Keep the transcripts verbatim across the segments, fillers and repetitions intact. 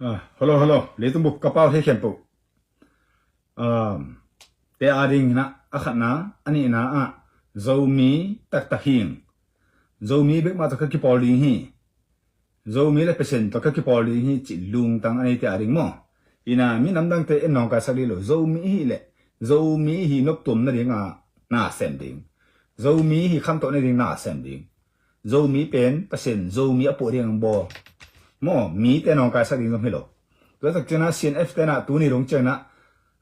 Ah, hello, hello. Leitung bup ka pau thei khempeuh. Um, te a ding na, a khatna, a nihna ah, Zomi taktak hing. Zomi bek mah tawh ka kipawl ding hi. Zomi le Pasian tawh ka kipawl ding hi, cih lungtang a nei te a ding maw. Ina, mi namdangte en nawngkaisak dih lo. Zomi hi le, Zomi hi noptuam nading a na sem ding. Zomi hi khantoh nading na sem ding. Zomi pen Pasian Zomi a puah ding ang bawl. Maw, mite nawngkaisak ding zong hi lo. Tua tak ciangin ah C N F te na tuni dong ciangin ah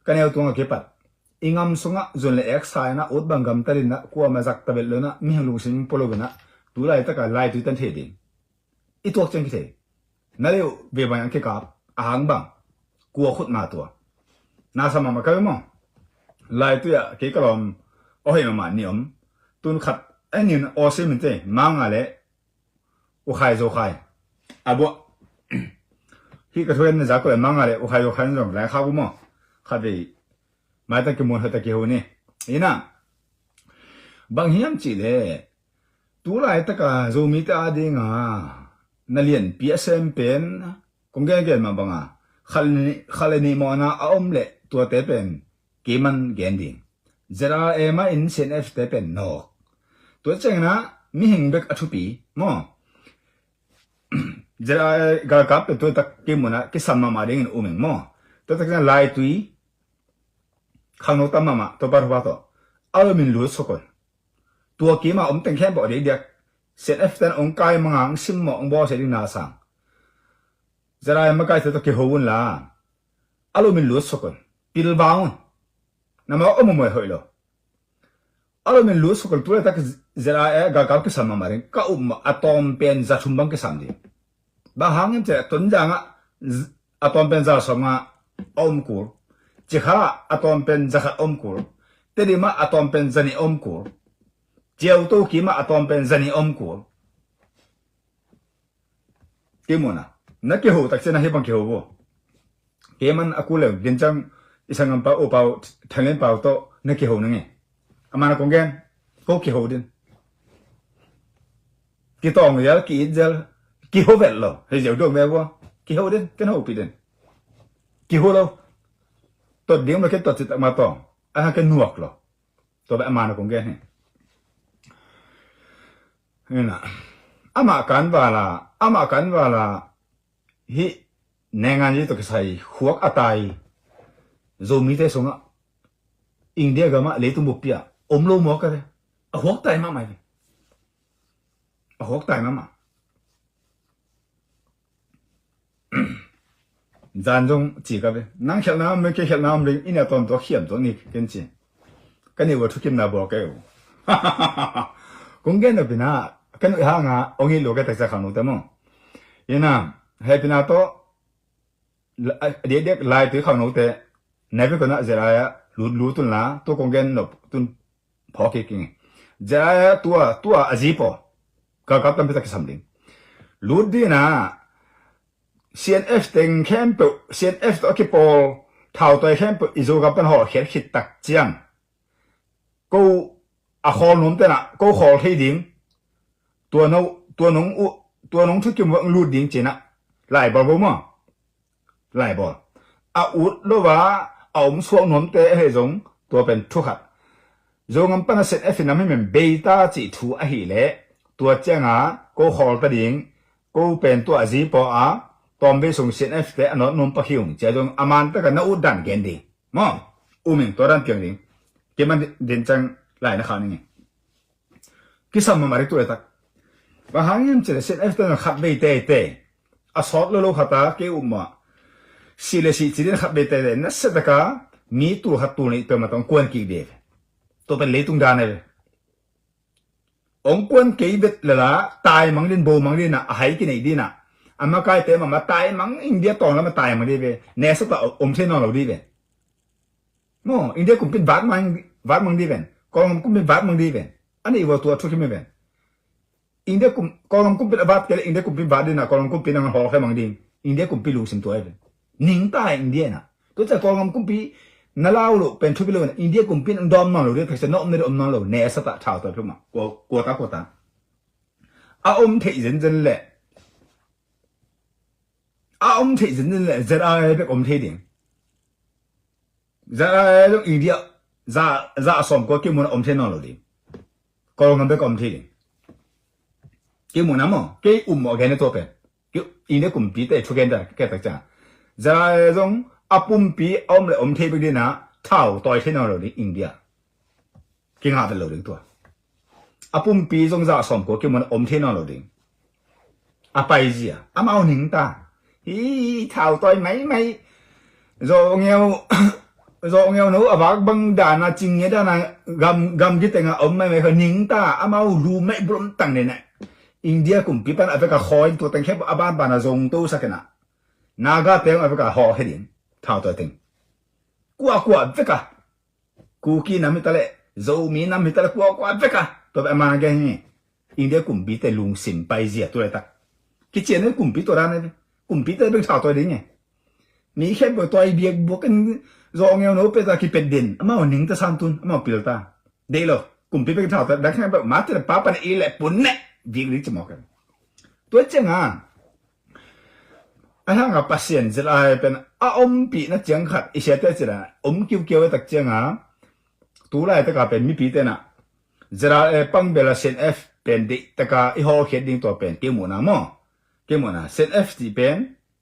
ka neu tuang a kipat i ngam sungah zun le ek sa in ah ut bang gamtat in ah kuamah zak ta vet lo in ah mihing lungsim pua lo in ah tu laitak a laitui tan thei ding. I tuak ciang kithei. Na leuh ve bang ang kikap a hang bang. Kua khut na tua. Na sa mahmah ka ve maw. Laitui ah kei ka lawm aw hei mahmah ni om. Tun khat ai nin aw sim in te manga le u khai zo khai. A buah. Hi ka thuan na za ko le manga le u khai zo khai zong lai kha bu maw. Khat vei. Mai ta kimun hoi ta kiho ni. Ina. Bang hiam cih le. Tu laitaka Zomite a dinga na lianpi a sem pen kong gengen mah banga khal ni, khal ni mawhna a om leh tuate pen keiman gen ding. Z R A mah in C N F te pen nawk. Tua ciangin ah mihing bek a thupi maw. Z R A galkap pen tuatak kei munah kisam mahmah dingin um ing maw. Tuatak ciangin laitui khangno tam mahmah Topa thupha tawh a lomin lut sukun. Tua kima om teng khempeuh a diakdiak C N F ten ong kai manga ong simmawh ong bawlsia ding na sang. Z R A makaite tawh kiho unla a lomin lut sukun. Pilvang un. Namau a mumoi hoih lo. A lomin lut sukun tu laitak Z R A galkap kisam mahmah ding. Ka um a tawm pen za thum bang kisam ding. Bang hangin ciah Tonzang ah a tawm pen za sawm nga a om kul. Cikha a tawm pen za khat a om kul. Tedim ah a tawm pen za nih a om kul. Ciauto kim ah a tawm pen za nih a om kul. Kei muna na kiho tak cian a hi bang kiho bo. Kei man a kul leu din cang i sangam pau u pau thanlen pau tawh na kiho na nge. A mana kong gen ko kiho din. Kitawng zel ki it zel kiho vet lo hei zeu dong me bo. Kiho din ken ho pi din. Kiho lo. Tot ding lo ke tot citak ma tawng a ha ke nuak lo. Tua bek a mana kong gen hi. Amah kan vala amah kan vala hih nengan yi tawh kisai khuak a tai Zomite sungah India gamah leitung buppi ah om lo maw ka ve. A khuak tai mahmah hi. A khuak tai mahmah. Zan zong ci ka ve nang khialhna om kei khialhna om ding ina tawm tua khiam tua ni ken ci. Ka nih ua thukimna bawl kei uh. Kong gen nopina ka nuih hanga ong it lua kei taksa khangnote maw. Ina hepina tawh diakdiak laitui khangnote naipi kona zeraya lut lut unla tu kong gen nop tun phawk kik ing. Zeraya tua tua a zipaw galkap tampi tak kisam ding. Lut dina C N F teng khempeuh C N F tawh a kipawl thautoi khempeuh i Zogam pan hawlkhiat khit tak ciang ko a khawl nuam tenah ko khawl thei ding. Tua no tua nong uh tua nong thukim uh lut ding cinah laibawl bo maw. Laibawl a ut lo a a om suak nuamte a hei zong tua pen thukhat. Zogam pana C N F in nam hi men beita cih thu ahileh tua cianga ko khawl ta ding. Ko pen tua a zipaw a tawmvei sung C N F te a nawt nuam pak hi ung cia zong a man taka na ut dan gen ding maw. Um ing tua dan piang ding. Kei man din cang lai na khau ning. Kisam mahmah ding tu le tak. Bang hang hiam cih le C N F te na khat vei teitei a sawt lo lo khata kei um mah. Si le si ci din khat vei teitei na se taka mi tul khat tul nih peuhmah tawh kuan kik ding. Tua pen leitung dan a ve. Ong kuan kei vet lala taimang din bomang dinah a hai kinei dinah a makaite mahmah taimang India tawng lamah taimang dih ve. Nesat ah om thei nawn lo dih ve. Maw India kumpin vatmang vatmang dih ven. Kawlngam kumpin vatmang dih ven. A neih vua tua thukim hi ven. India kum Kawlngam kumpin a vat kei le India kumpin vat dinah Kawlngam kumpin ang hawlkhia mang ding. India kumpi lungsim tua hi ven. Ningta India inah tua cia Kawlngam kumpi na lau lo pen thupi lo inah India kumpi in ang dawm nawn lo dih thaksia na om na dih om nawn lo. Nesat ah thau tua phi mah. Kuata kuata a om theih zenzen leh a om thei zin le Z R A bek om thei ding. Z R A zong India za za sawm kua kimun a om thei nawn lo ding. Kawlgam bek om thei ding. Kimun a maw, kei um maw gen a tua pen. India kumpi te thugen da ke tak cha. Z R A zong a pumpi a om le om thei bek dina thau tawi thei nawn lo ding India. Kingah vet lo ding tua. A pumpi zong za sawm kua kimun om thei nawn lo ding. A paizia amau ning ta. Hi thau tawi maimai. Zawngeu zawngeu no a vak bang dana cingngei dana gam gam kiteng a om maimai kha ning ta. Amau lu mai bulom tang ne ne. India kumpi pan a veka khawi tua teng khep a banbana zong to sakena. Naga teng a veka haw he ding. Thau tawi teng. Kuakua veka. Kuki nam hi ta le, Zomi nam hi ta le, kuakua veka. Tua bek a man a gen hi. India kumpi te lungsim paizia tu le tak. Kician kumpi tua dan hi. Kumpi te bek thau tawi ding hi. Mi khen boi tawi biak buak in zawngeu no pe ta kipet den. Amau ning ta sam tun, amau pil ta. Dei lo. Kumpi bek thau tawi dang khen bek mate pa pan i le pun ne. Biak ding ci mawk kan. Tua cianga a hanga Pasian zilai pen a ompihna ciang khat i siate cila om kiukiau a tak cianga tu laitaka pen mipi tena zilai pangbela C N F pen deihtaka i hawlkhiat ding tua pen kei muhna maw? Kei muhna C N F cih pen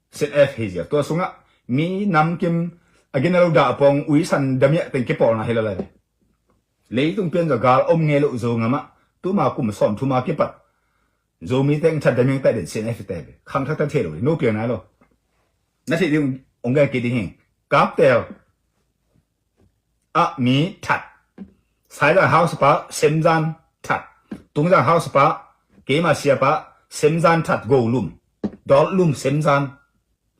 C N F hi zia tua sungah mi namkim a gina lo dah pong uisan damiah teng kipawlna hi lalai. Leitung pian zaw gal om ngei loh zo ngamah tuma kum sawm thuma kipat Zomi teng that damiang tai den C N F te be khang thak tan thei lo no piang nai lo. Na thei ding ong gen kei ding hi. Kaptel a mi that. Saizang hausa pa Semzan that. Tungzang hausa pa keima sia pa Semzan that go lum. Dawt lum Semzan.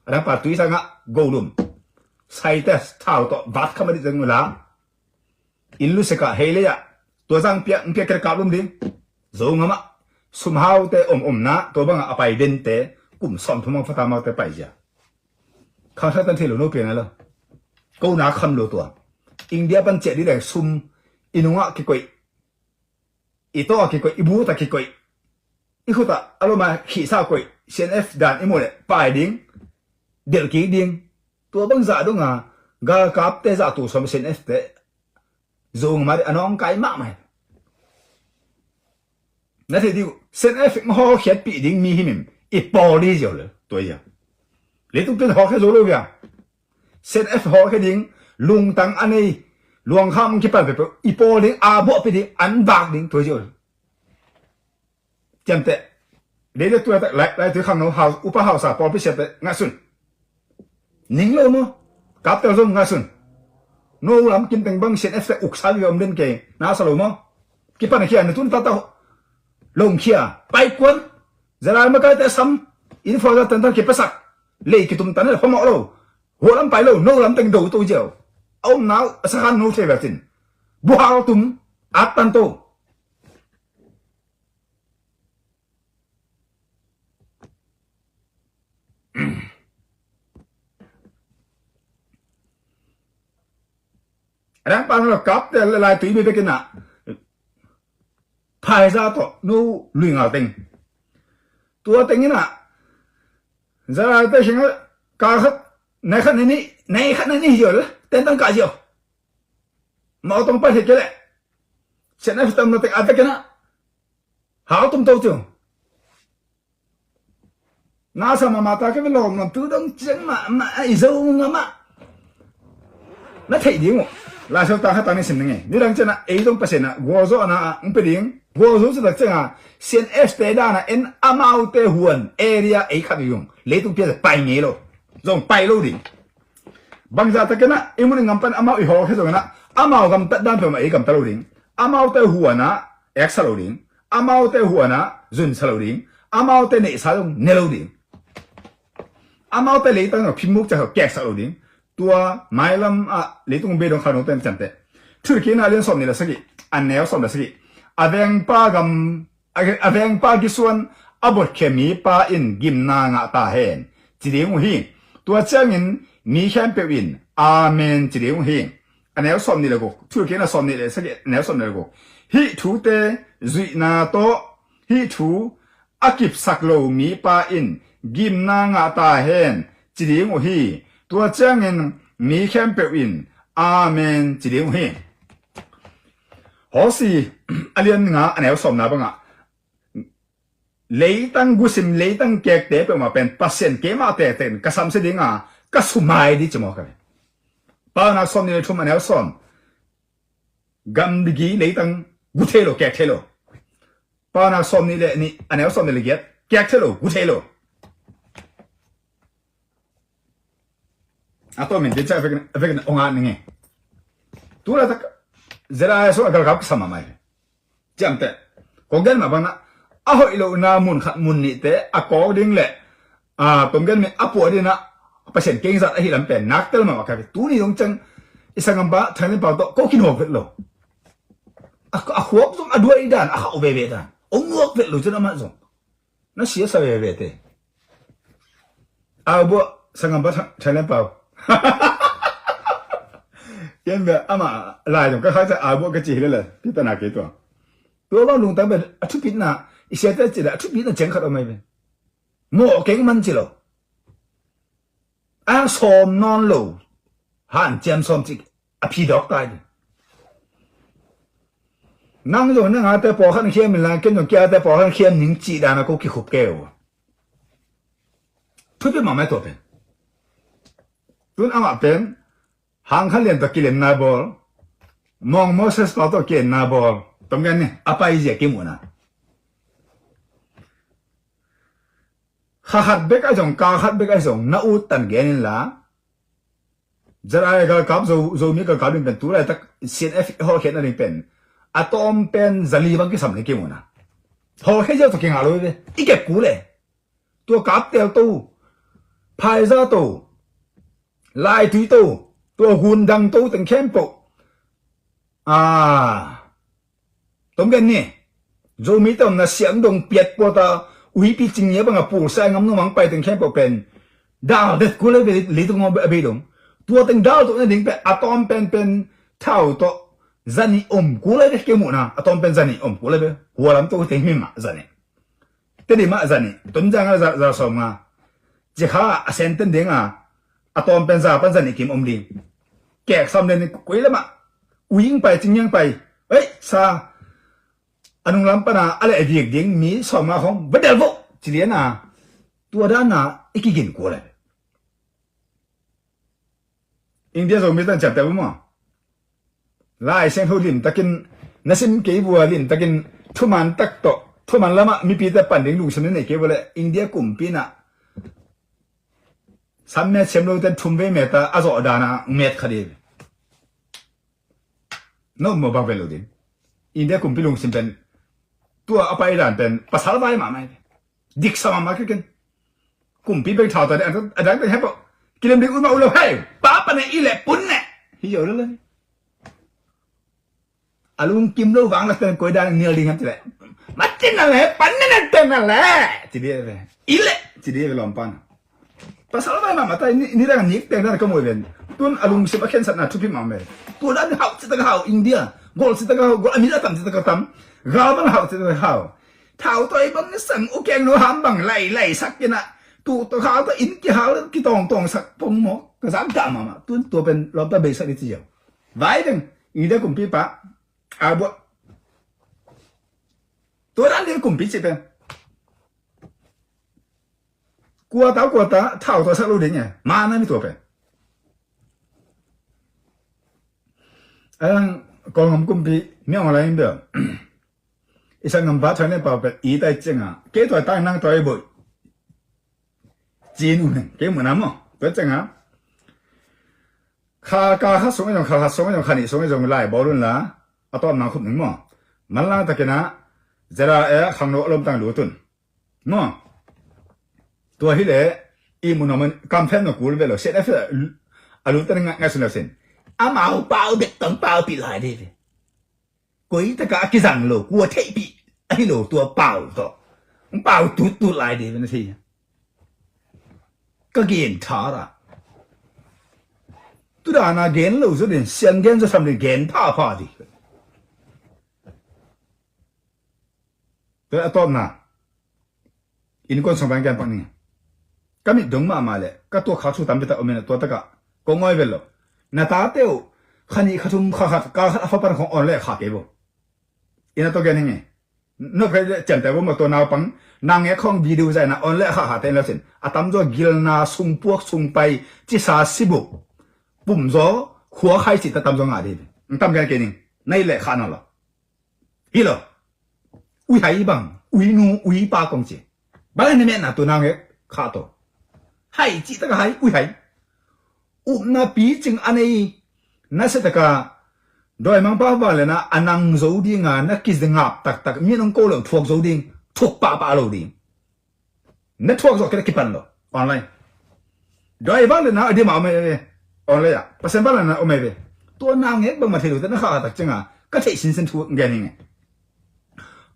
Adang pa tui sangah go lum. Saites thau tawh vat kham a dih zeng la. Inn luseka hei lei ah tua zang piak piak kir kap lum ding. Zo ngamah sumhaute om omna tua bangah a pai dente kum sawm thumang fata maute paizia. Khang thatan thei lo no pian a lo. Ko na kham lo tua. India pan ciah dih leng sum i nungah kikoih. I tawh a kikoih, i but a kikoih. I khutah a loma khihsa koih, C N F dan i muh leh pai ding, delh kik ding. Tua bang zah donga galkapte zah tu sawm C N F te zo ngamah dih a nawngkai mahmah hi. Na thei dih uh C N F hawlkhiatpih ding mi himim i pawl dih ziau le tua ia. Leitung pen hawlkhia zo lo via. C N F hawlkhia ding lungtang a nei luangkham kipan peuhpeuh i pawl ding a buahpih ding an vak ding tua ziau le. Ciamteh. Dei le tua tak lai lai tui khang no hau upa hausa pawlpi siate ngahsun. Ning lo maw? Kaptel zong ngahsun. No lam kim teng bang C N F te uksa vive om den kei na sa lo maw? Kipan a khia na tun tata longkhia paikuan. Zalai makaite sam info za tantan kipasak lei kitum tan le phamawh lo. Hualam pai lo no lam teng do to ziau. A om nau a sakhan no thei vel cin. Buhal tum at tan to. Rang pan lo kaptel le lai tui mi bekin ah phaiza tawh no lui ngal teng. Tua tengin ah zalai te khinga ka khat nai khat nai ni nai khat nai ni ziau le ten tang ka ziau. Ma otong pa he kele. Sen a fitam na teng a te kena. Hau tum to tiu. Na sa mama ta ke ve lom lom tu dong ciang ma ma a i zo nga ma. Na thei ding uh. La so ta kha ta ni sim ding e. Ni dang ciang a ei dong Pasian a gualzo ana a ng pe ding. Gualzo sa tak ciang a C N F te dan a en amau te huan area ei khat ding. Leitung pia pai ngei lo. Zong pai lo ding. Bangza ta kena i mun i ngam pan amau i hawlkhia zong na amau gam tat dan pe ma ei gam ta lo ding. Amau te huan a ek sa lo ding. Amaute huana zun sa lo ding. Amaute neihsa zong ne lo ding. Amaute leitang zong phimuk ca keksak lo ding. Tua mailam ah leitung bei dong kha note na ciamteh. Thurkina lian sawm nih le sagih a neu sawm le sagih. A vengpa gam a vengpa gisuan a botkhia mipa in gimna ngah ta hen ci ding uh hi. Tua ciangin mi khempeuh in amen ci ding uh hi. A neu sawm nih le guk. Thurkina sawm nih le sagih a neu sawm nih le guk. Hih thute zuihna tawh hih thu a kipsak lo mipa in gimna ngah ta hen, ci ding uh hi. Tua ciangin mi khempeuh in, Amen, ci ding uh hi. Hosea a lian nga a neu sawmna bangah, leitang gusim, leitang kekte peuhmah pen Pasian keimah tektek in ka samsia dinga ka sumai ding ci mawk hi. Paunak sawmnih le thum a neu sawm. Gamdigi leitang gu thei lo, kek thei lo. Paunak sawmnih le nih a neu sawmnih le giat, kek thei lo, gu thei lo. A tawmin din ciang a vekin, a vekin ong at ning e. Tu laitak Zera sung a galkap kisam mahmah hi. Ciamteh. Kong gen mah bangah a hoih lohna mun khat mun nihte a kawk ding le, a, tawm gen mi a puah dingin ah Pasian kei zat ahi lam pen naktel mahmah ka hi. Tuni dong ciang i sanggampa Thang Lian Pau tawh ko kinuak vet lo. A, a khuak zong a duai dan, a khauh veve dan. Ong nuak vet lo cin amah zong. Na siasa veve te. Au buah sanggampa Thang, Thang Lian Pau. Ken bia amah lai zong ka khak ciang au buah ka ci hi lele. Pi ta na kei tua. Tua bang lungtang pen a thupitna, i siate cih le a thupitna ciang khat om ahi pen. Mawh keng man ci lo. A sawm nawn lo. Hanciam sawm cik a phi dawk tai ding. Nang zong nang ate pawlkhat khiam in la, ken zong kei ate pawlkhat khiam ning cih dana ko kikhup kei uh. Thupi mahmah tua pen. Tun amah pen Hang Khan Lian tawh kilemna bawl, Mawng Moses Pau tawh kilemna bawl, tom gen ni, a paizia kimuhna. Kha khat bek a zong, ka khat bek a zong, na ut tan gen in la. Zara galkap, Zo, Zomi galkap ding pen tu laitak C N F hawlkhiatna ding pen a tawm pen zali bang kisam ding kimuhna. Hawlkhia ziau tawh kingah lo ve. I kep kul e. Tua Kaptel to, Phaiza to, Laitui to, tua Gundang to teng khempeuh. A, tom gen ni. Zomi te omna Siangdong piat puata, Uipi Cingnia banga pulsa ngam numang pai teng khempeuh pen dal det kul e ve, leitung a bei dong. Tua teng dal to na ding pen a tawm pen pen thau tawh zanih om kul e ve, kimuhna a tawm pen zanih om kul e ve. Hualam to teng mi mah zanih. Tedim ah zanih, Tonzang ah za, za sawmnga. Cikha a senten ding a, a tawm pen za pan zanih kim om ding. Kek sam den koi lamah, Uing pai, Cingniang pai, ei, sa, a nunglam pana a leh a vik ding mi sawmnga khong va del vo ci lian a, tua dana i kigin kua le. India Zomi tan ciamteh uh maw? Lai Siangtho limtakin na sim kei vua, limtakin thuman tak tawh, thuman lamah mipite pan ding lungsim na nei kei vua le India kumpi na sam met siam lo ten thum vei met a, a zawh dana met kha ding. No maw bang vet lo ding. India kumpi lungsim pen tua a pai dan pen pasal vai mahmah hi. Diksa mahmah kei ken. Kumpi beng thau ta ding a dang pen hepah. Kilem ding ut mah ut lo hei. Pa pa ne i le pun ne. Hi yo lo le. A lungkim lo vang la pen koi dan nial ding ham ci le. Matin na le, pan ne na ten na le. Ci ding ve. I le. Ci ding ve lawm pan. Pasal vai mahmah ta, ni, ni dang a nik teng dan ka muai ven. Tun a lungsim a khensatna thupi mahmah ve. Tua dan hau ci tak hau India. Gol ci tak hau, gol a mi a tam ci tak a tam. Gal bang hau ci tak hau. Thau tawh ei bang ni sang u keng no ham bang lai lai sak kina. Tu to hau to in ki hau ki tong tong sak pong mo. Ka zak da mahmah. Tun tua pen lawm ta bei sak ni ci yo. Vai deng. India kumpi pa. A buah. Tua dan ding kumpi ci pen. Kuata, kuata, thau tua sak lo ding e. Mana mi tua pen. Alang Kawlngam kumpi, mi ong lai in bel. I sanggampa Thang Lian Pau pen i tai cianga. Kei tua tang nang tua i boih. Cin u neng, kei muna maw. Tua cianga. Kha, ka kha sung a zong, kha kha sung a zong, kha nih sung a zong lai bawl un la. A tawm nang khup ning maw. Manlang takina. Zera e, khang no a lom tang lut un. Maw. Tua hi le, i mun a man, kam phen no kul ve lo, sian a fe, a lu tan ngai sun lo sin. Amau pau bek tong pau pi lai ding ve. Koi taka a kizang lo, kua theihpih ahi lo tua pau tawh. Pau tuttut lai ding ve na thei. Ka gen tha ra. Tudana gen lo zo din, sian gen zo sam din gen phapha ding. Tua a tawpna. Innkuan sung bang gen pak ni. Ka mit dong mahmah le ka tuak khak thu tampi tak om in a, tua takah kong awi vet lo. Na tate uh kha nih kha thum kha khat kal khat a fa pan khong awn le kha kei bo. Ina tawh gen hi nge. Nop kei le ciamteh bo maw, tua naupang naungek khong video zai na awn le kha kha te in lo cin. A tamzaw gilna, sungpuak, sungpai, cisa, sibuk, pumzaw, khua khai cih ta tamzaw ngah dih. Tam gen kei ning. Na it le kha na lo. Hi lo. Ui hai bang, ui nu, ui pa kong ci. Bang na metna tu nang e kha to. Hai ci taka hai, ui hai. Upna picing a nei na se taka dawimangpa vale na a nang zo dinga na kizingap taktak, mi nong ko lo thuak zo ding, thuak pahpah lo ding. Na thuak zawh kei le kipan lo online. Dawi vak le na a dim a om ei ve. Online ah Pasian vak le na om ei ve. Tua naungek bangmah thei lo te na khah kha tak cianga ka theih sinsen thu gen hi nge.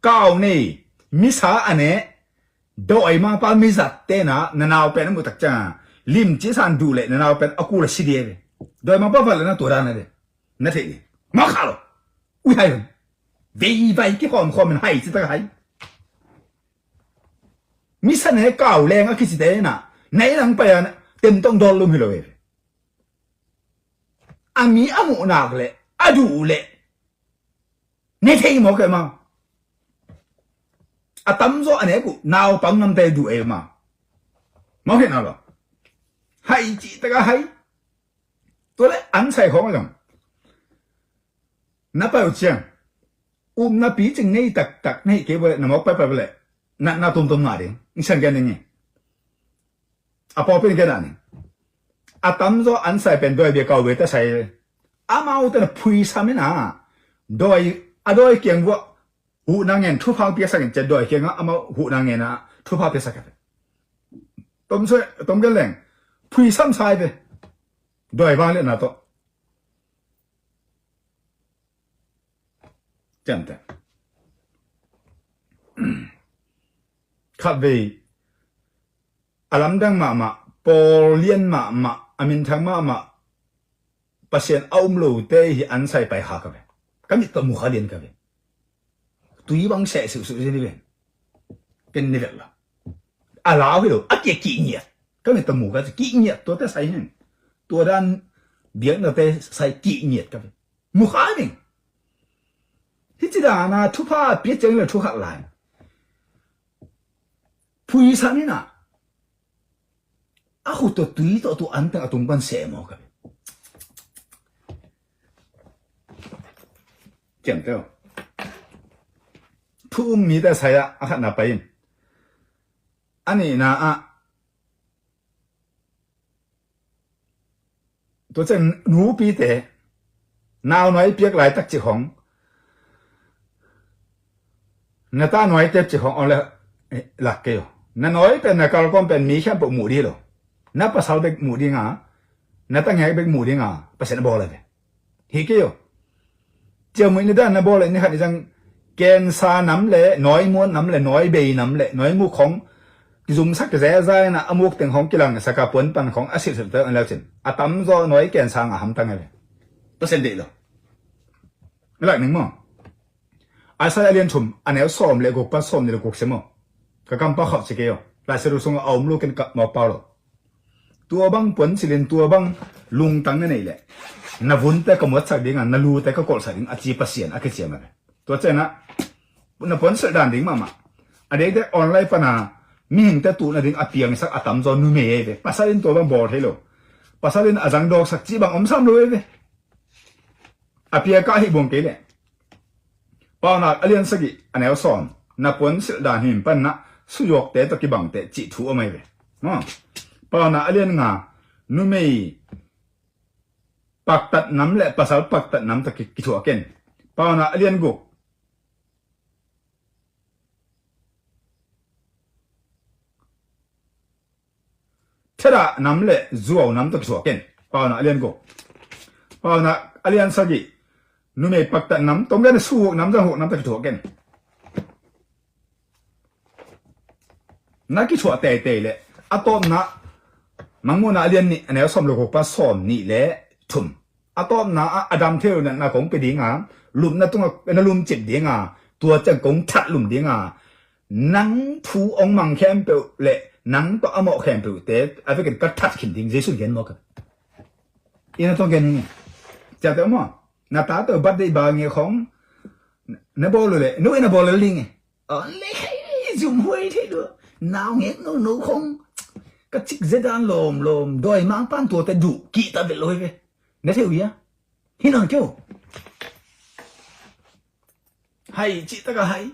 Kau nei, misa a ne, dawimangpa mizat te na na nau pen a muh tak cianga limci san duh le na nau pen a kul a si di ei ve. Dawimangpa vak le na tua dan a ve. Na theih di. Mawk kha lo. Ui hai hun. Veivai kihawm khawm in hai ci tak hai. Misa ne kau leng a kici te na, na inn ang pai a temtong dawl lum hi lo e. A mi a muh nak le a duh le ne thei maw kei ma. A tamzaw a nek uh naupang namte duh e ma. Maw hih na lo. Hai ci taka hai. Tua le an sai khawng a zong na pai uh ciang upna picing nei taktak na hih kei vawleh na mawk paipai vawleh natna tumtum ngah ding. Ing sian gen ding hi. A pawlpi in gen ah ning. A tamzaw an sai pen dawi bia kau bia ta sai. Amaute na phuisam in a dawi, a dawi kiang vuah huhna ngen thupha piaksak in cian dawi kiangah amau huhna ngen a thupha piaksak a. Tom gen leng phuisam sai ve. Dawi vang le na tawh. Ciamteh. Khatvei a lamdang mahmah, pawl lian mahmah, a minthang mahmah Pasian a um lote hi an sai pai kha ka ve. Ka mit tawh mu kha lian ka ve. Tui bang seh siuhsiuh zin hi ve. Ken ni vet lo. A lau hi lo, a kia kih ngiat. Ka mit tawh mu ka ci kih ngiat tuate sai hen. Tua dan biaknate sai kih ngiat ka ve. Mu kha ding. Hih ci dana thupha pia ciang le thu khat lai. Phuisam in a, a khut tawh tui tawh tu anteng a tung pan seh maw ka ve. Ciamteh. Thu um mite sai ah a khatna pai in. A nihna ah tua ciang nupite nau nuai piak laitak cih khong na ta nuai tep cih khong on le lak kei uh. Na nuai pen na kalkawm pen mi khempeuh muh dih lo. Na pasal bek muh dinga, na ta ngek bek muh dinga Pasian a bawl a ve. Hi kei uh. Ciamuih ni dan na bawl le ni khat ni zang kensa nam le nawi muan nam le nawi bei nam le nawi muk khong kizumsak kizeza ina a muk teng khong kilang saka puan pan khong a silhsilh te an leu cin a tamzaw nawi kensa nga hamtang a ve. Pasian deih lo. Lak ning maw? Isaiah a lian thum a neu sawm le guk pan sawm ni le guk sim maw? Ka kampau khauh ci kei aw. Lai Siangtho sungah a om lukin ka mawk pau lo. Tua bang puansilin tua bang lungtang na neih leh na vunte ka muatsak dinga na lute ka kolhsak ding a ci Pasian a kiciam a ve. Tua cianah na puansilh dan ding mahmah a deite online pana mihingte tuhna ding a piangsak a tamzaw numei ei ve. Pasal in tua bang bawl thei lo. Pasal in a zangdawksak cih bang om sam lo ei ve. A piakah hih buang kei leh Paunak a lian sagih a neu sawm na puansilh dan him panna suyuakte tawh kibangte cih thu a mai ve. Paunak a lian nga numei paktat nam le pasal paktat nam tawh kithuah ken. Paunak a lian guk Thedah nam le zuau nam tawh kithuah ken. Paunak a lian guk. Paunak a lian sagih numei paktat nam, tawmgen suhuk nam, zanghuk nam tawh kithuah ken. Na kithuah teitei le a tawpna Mangmuhna a lian nih a neu sawm le guk pan sawm nih le thum. A tawpna ah a dam thei lo natna kong pia dinga, lupna tungah na lumcip dinga, tua ciang kong that lum dinga, nang thu hong mang khempeuh le Nang tawh a mawh khempeuhte a vekin ka that khin ding Jesu in gen mawk a. Ina tawh gen hi. Ciate maw? Na ta tawh birthday bang nge khong na bawl uh leh, nu ina bawl lel ding e. A le khai zum huai thei lo. Nau ngek no no khong ka cik zedan lawm lawm dawi mang pan tuate duh kihta vel lo hi ve. Na thei uh hia? Hi nawn keu. Hai cih taka hai.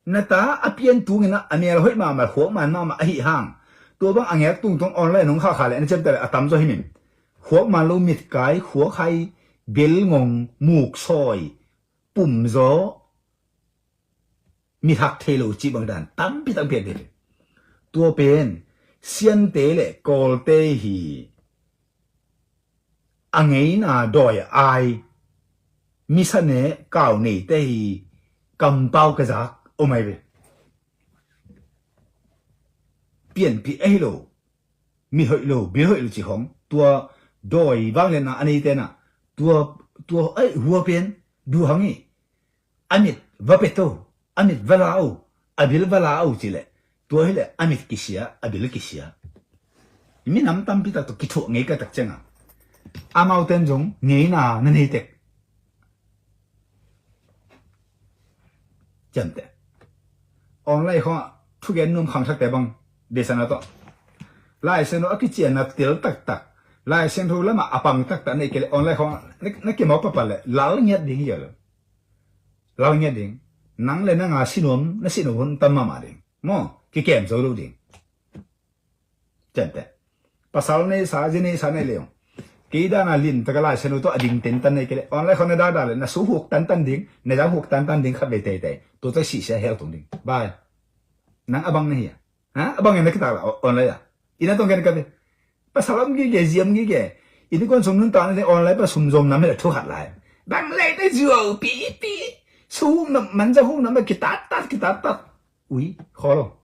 Na ta a pian tungin a mel hoih mahmah, huak man mahmah ahi hang, tua bang a ngek tungtung online hong khakha le na ciamteh le a tam zaw hi min. Huak man lo mitkai, huak hai, bel ngong, muk sawi, pum zaw, mi hak thei lo cih bang dan tampi tak pian thei. Tua pen siante le kawlte hi. A ngeina dawi a ai, misane kau neite hi. Kampau ka zak om ai ve. Pianpih ahi lo, mit hoih lo, bil hoih lo ci hong, tua dawi vangliatna a neite na, tua, tua ai hua pen duhang hi. A mit va pet o, a mit va la o, a bil va la o ci leh, tua hi leh a mit kisia, a bil kisia. Minam tampi tak tawh kithuah ngei ka tak cianga amauten zong ngeina na nei tek. Ciamteh. Online khawngah thugen nuam khangthakte bang deihsakna tawh Lai Siangtho a kicianna tel taktak, Lai Siangtho lamah a pang taktak na hi kei leh online khawngah na, na kimawk pahpah leh lal ngiat ding hi lo. Lal ngiat ding. Nang le nang a si nuam, na si nuam hun tam mahmah ding. Maw, kikem zo lo ding. Ciamteh. Pasal neisa, zi neisa nei leng, kei dana lin taka Lai Siangtho tawh a ding tentan nei kei leh online khawng na dada le na su huk tantan ding, na zang huk tantan ding khat vei teitei. Tua tawh sihsia hel tung ding. Bye. Nang a bang na hi a? Ha? A bang en na kitak la online a? Ina tong gen ka ve. Pasal om gige, zi om gige. Ini kon sum nun ta na online pa sum zom nam he thu khat lai. Bang lai na zuau pi pi. Su huk nam, man za huk nam kitat tat, kitat tat. Ui, kholo.